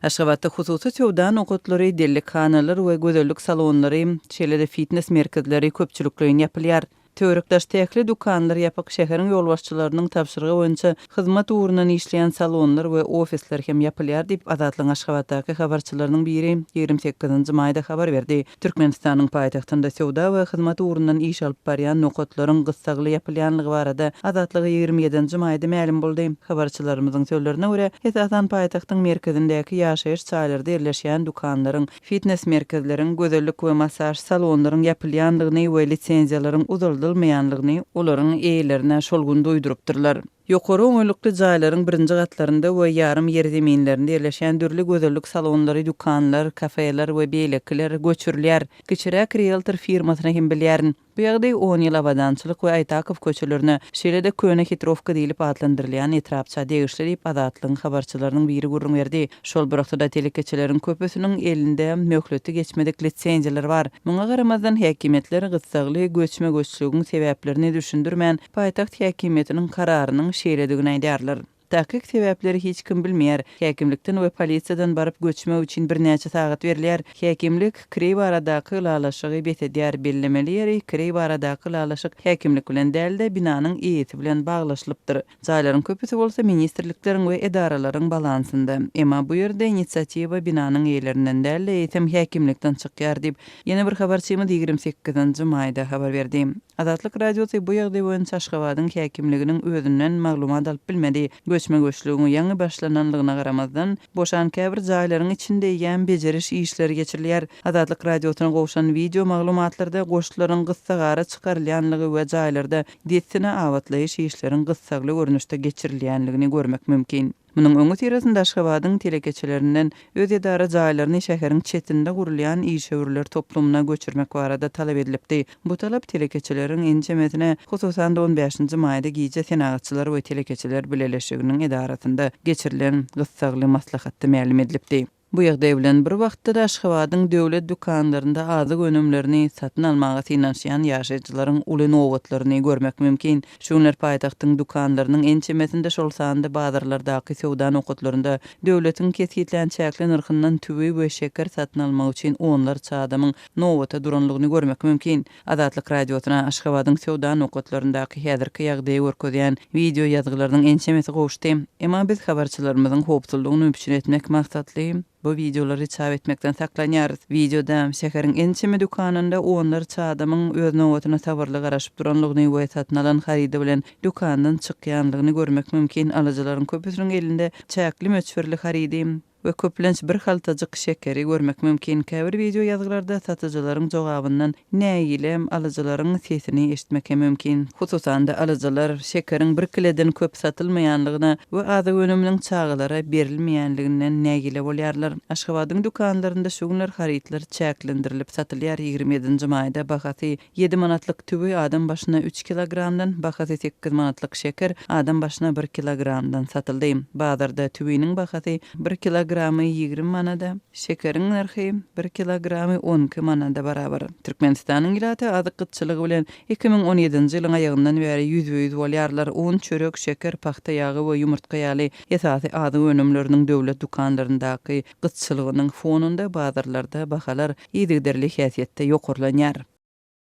Aşgabatda hususy söwda nokatlary, dellekhanalar we gözellik salonlary, şeýle-de fitnes merkezleri köpçülikleýin ýapylýar. Töwerek-daşda ähli dükanlar ýapyk, şäheriň ýolbaşçylarynyň tabşyrygy boýunça hyzmat ugrundan işleýän salonlar we ofisler hem ýapylýar diýip, Azatlygyň Aşgabatdaky habarçylarynyň biri 28 nji maýda habar berdi. Türkmenistanyň paýtagtynda söwda we hyzmat ugrundan iş alyp barýan nokatlaryň gyssagly ýapylýanlygy barada Azatlyga 27 nji maýda mälim boldy. Habarçylarymyzyň sözlerine görä, esasan paýtagtyň merkezindäki ýaşaýyş jaýlarda ýerleşýän dükanlaryň, fitnes merkezleriň, gözellik we massaž salonlaryň ýapylýanlygyny we lisenziýalaryň uzaldylmaýanlygyny olaryň eýelerine şol gün duýdurypdyrlar. Ýokary oňaýlykly jaýlaryň birinji gatlarynda we ýarym ýerzeminlerinde ýerleşýän dürli gözellik salonlary, dükanlar, kafeler we beýlekiler göçürilýär. Kiçiräk rieltor firmasyny hem bilýärin. Bu ýagdaý on ýyl Abadançylyk we Aýtakow köçelerine, şeýle-de Köne Hitrowka diýlip atlandyrylýan etrapça degişli diýip, Azatlygyň habarçylarynyň biri gürrüň berdi. Şol bir wagtda-da telekeçileriň köpüsiniň elinde möhleti geçmedik lisenziýalar bar. Muňa garamazdan, häkimiýetler gyssagly göçme-göçlügiň sebäplerini düşündirmän, paýtagt häkimiýetiniň kararynyň şeýledigini aýdýarlar. Takyk sebäpleri hiç kim bilmeýär. Häkimlikden we polisiýadan baryp göçmek üçin birnäçe sagat berilýär. Häkimlik kireý baradaky ylalaşygy bes edýär. Bellemeli ýeri, kireý baradaky ylalaşyk häkimlik bilen däl-de, binanyň eýesi bilen baglaşylypdyr. Jaýlaryň köpüsi bolsa ministrlikleriň we edaralaryň balansynda. Emma bu ýerde inisiatiwa binanyň eýelerinden däl-de, eýsem häkimlikden çykýar diýip, ýene bir habarçymyz 28 nji maýda habar berdi. Azatlyk Radiosy bu ýagdaý boýunça Aşgabadyň häkimliginiň özünden maglumat alyp bilmedi. Göçme-göçlügiň ýaňy başlananlygyna garamazdan, boşan käbir jaýlaryň içinde eýýäm bejeriş işleri geçirilýär. Azatlyk Radiosyna gowşan wideo maglumatlarda goşlaryň gyssagara çykarylýanlygy we jaýlarda dessine abatlaýyş işleriň gyssagly görnüşde geçirilýänligini görmek mümkin. Munuň öňüsyrasynda Aşgabadyň telekeçilerinden öz edara jaýlaryny şäheriň çetinde gurulýan işewürler toplumyna göçürmek barada talap edilipdi. Bu talap telekeçileriň ençemesine, hususan-da on bäşinji maýda gije Senagatçylar we telekeçiler bileleşiginiň edarasynda geçirilen gyssagly maslahatda mälim edilipdi. Bu ýagdaý bilen bir wagtda-da Aşgabadyň döwlet dükanlarynda azyk önümlerini satyn almaga synanyşýan ýaşaýjylaryň uly nobatlaryny görmek mümkin. Şu günler paýtagtyň dükanlarynyň ençemesinde, şol sanda bazarlardaky söwda nokatlarynda döwletiň kesgitlän çäkli nyrhyndan tüwi we şeker satyn almak üçin onlarça adamyň nobata duranlygyny görmek mümkin. Azatlyk Radiosyna Aşgabadyň söwda nokatlaryndaky häzirki ýagdaýy görkezýän wideo ýazgylarynyň ençemesi gowuşdy. Emma biz habarçylarymyzyň howpsuzlygyny üpjün etmek maksatly bu wideolary çap etmekden saklanýarys. Wideoda şäheriň ençeme dükanynda onlarça adamyň öz nobatyna sabyrly garaşyp duranlygyny we satyn alan harydy bilen dükandan çykýanlygyny görmek mümkin. Alyjylaryň köpüsiniň elinde çäkli möçberli harydy we köplenç bir haltajyk şekeri görmek mümkin. Käbir wideo ýazgylarda satyjylaryň jogabyndan nägile alyjylaryň sesini eşitmek hem mümkin. Hususan-da, alyjylar şekeriň bir kileden köp satylmaýanlygyna we azyk önüminiň çagalara berilmeýänliginden nägile bolýarlar. Aşgabadyň dükanlarynda şu günler harytlar çäklendirilip satylýar, 27 nji maýda bahasy Ýedi manatlyk tüwi adam başyna üç kilogramdan, bahasy sekiz manatlyk şeker adam başyna bir kilogramdan satyldy. Bazarda tüwiniň bahasy bir kilogramy 20 manada, şekeriň nyrhy bir kilogramy 12 manada barabar. Türkmenistanyň ilaty azyk gytçylygy bilen 2017-nji ýylyň aýagyndan bäri ýüzbe-ýüz bolýarlar. Un, çörek, şeker, pagta ýagy we ýumurtga ýaly esasy azyk önümleriniň döwlet dükanlaryndaky gytçylygynyň fonunda bazarlarda bahalar yzygiderli häsiýetde ýokarlanýar.